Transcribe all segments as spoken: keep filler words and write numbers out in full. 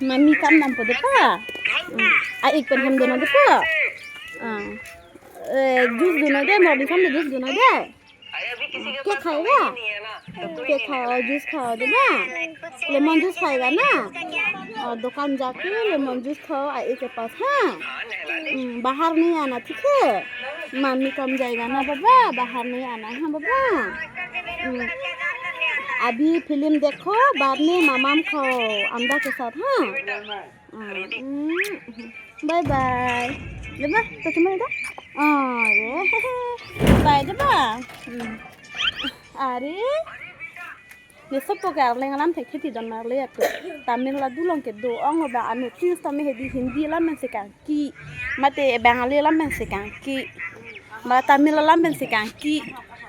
Mami kam dampo de pa. Hmm. A-ik pen hem dun nang de pa. Ah. Eh, juice dun nang de, morning kam de juice dun nang de. Cake khayega? Cake khao, juice khao de na? Lemon juice khayega na? Oh, dukan jake lemon juice khao, a-ik ke paas ha. Hmm, bahar nahi aana, thik hai? Mami kam jayega na baba, bahar nahi aana ha baba. Hmm. Abhi film dekho, baad mein mamam khao, anda ke saath ha. Hmm. Bye bye. De ba, to tumai da? Oh, ye. Bye de ba. Hmm. Are. Ne sopo ke Arleng alam thekthe ti don marli ato. Tamil Nadu along kedo ong lo ba, anuttin tame hedi Hindi alam pensi kangki. Mate Bengali alam pensi kangki. Ma Tamil alam pensi kangki.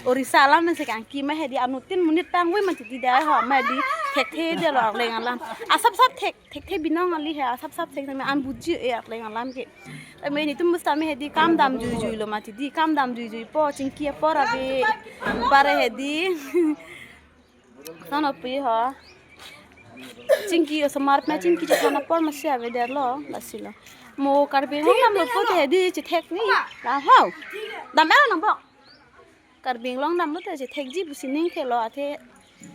Orissa alam pensi kangki, ma hedi anuttin monit pangvoi mati di da ho, ma di thekthe detlo Arleng alam. Asap sap thek, thekthe binong kali he, asap sap thek tame an buji-e Arleng alam ke. Tame netum bus tame hedi kam damjuijui lo mati di, kam damjuijui po, chingki apor ave. Bare hedi. Sana pi ho. Chingki osomar pen chingki chethan apor masi ave detlo, lasi lo. Mo Karbi Anglong damlo pote hedi chethek ni. La ho. Dam-et nang bo. Karbi Anglong damlo te chethekji pusi ning thelo athe.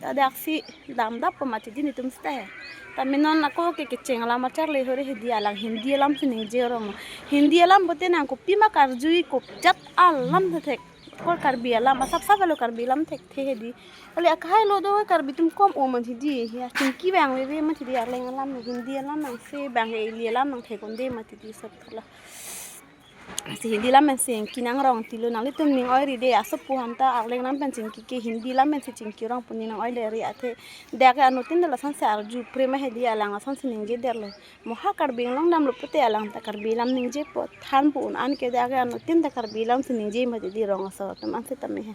Daksi damdappo mati di netum seta he. Tame non ako ke kecheng alam acharli hore hedi alang Hindi alam si ningje rong. Hindi alam pote nang kopima karjui, kop jat alam thekthe. Ko Karbi alam, asap sap lo Karbi alam thekthe hedi. Kali akhai lo do Karbi atum kom-o mati di. Ya chingki bang veve mati di, Arleng alam, Hindi alam nangsi bang, ili alam nang thekon de mati di sap la. Si Hindi alam pensi chingki nang rong tilo, nanglitum ning oi ri de, asopo aphan ta Arleng alam pen chingki ke Hindi alam pensi chingki rong pu ne nang oi le ri athe. Dak ke anuttin de lason si arju pre ma hedi alang ason si ningje detlo. Mo ha Karbi Anglong damlo pote alang ta Karbi alam ningjepo than pu un an ke dak ke anuttin ta Karbi alam si ningje mati di rong aso atum an setame he.